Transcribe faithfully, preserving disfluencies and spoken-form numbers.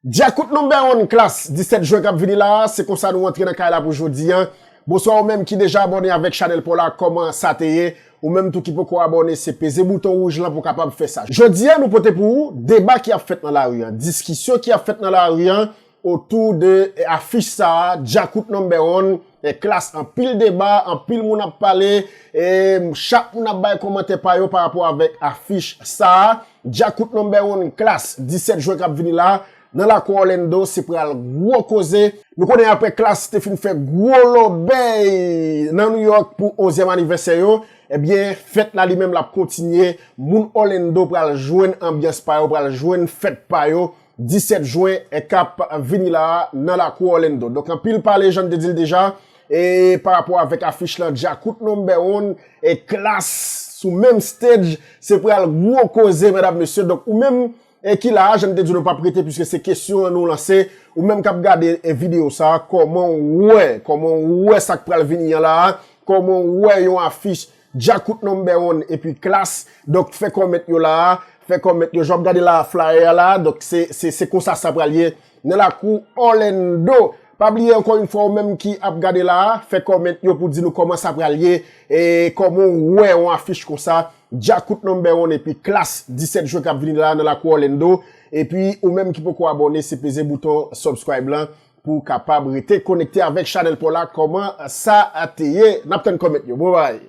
Djakout number one Klass, disèt jen k ap vini la a, se konsa nou antre nan kay la pou jodi a. Bonswa ou menm ki deja abòne avèk chanèl pa w la, kòman sa te ye? Ou menm tou ki poko abòne, se peze bouton wouj lan pou w kapab fè sa. Jodi a, nou pote pou ou deba ki ap fèt nan lari an, diskisyon ki ap fèt nan lari an otou de, eh, afich sa a, Djakout number one, eh, Klass, anpil deba, anpil moun ap pale, eh, chak moun ap bay kòmantè pa yo pa rapò avèk afich sa a, Djakout number one Klass, disèt jen k ap vini la a, nan lakou Orlando, se pral gwo koze. Nou konnen apre Klass te fin fè gwo lòbèy nan New York pou onzyèm anivèsè yo, ebyen, fèt la li menm l ap kontinye. Moun Orlando pral jwenn anbyans pa yo, pral jwenn fèt pa yo, disèt jen k ap vini la a nan lakou Orlando. Donk, anpil pale, jan n te di l deja, e pa rapò avèk afich lan, Djakout number one e Klass sou menm stage, se pral gwo koze, medam, mesye. Donk, ou menm e ki la a, jan n te di nou p ap rete, piske se kesyon an nou lanse. Ou menm k ap gade, e, videyo sa a, kòman w wè, kòman w wè sa k pral vini an la a, kòman w wè yon afich Djakout number one epi Klass? Donk, fè kòmantè yo la a, fè kòmantè yo. Jan w ap gade la a, flyer a la a, donk, se, se, se konsa sa pral ye nan lakou Orlando. Pa bliye, ankò yon fwa, ou menm ki ap gade la a, fè kòmantè yo pou di nou kòman sa pral ye, e kòman w wè yon afich konsa, Djakout number one epi Klass, disèt jen k ap vini la nan lakou Orlando. Epi ou menm ki poko abòne, se peze bouton subscribe lan pou w kapab rete konekte avèk chanèl pa w la, kòman sa te ye. N ap tann kòmantè yo. Bon bagay.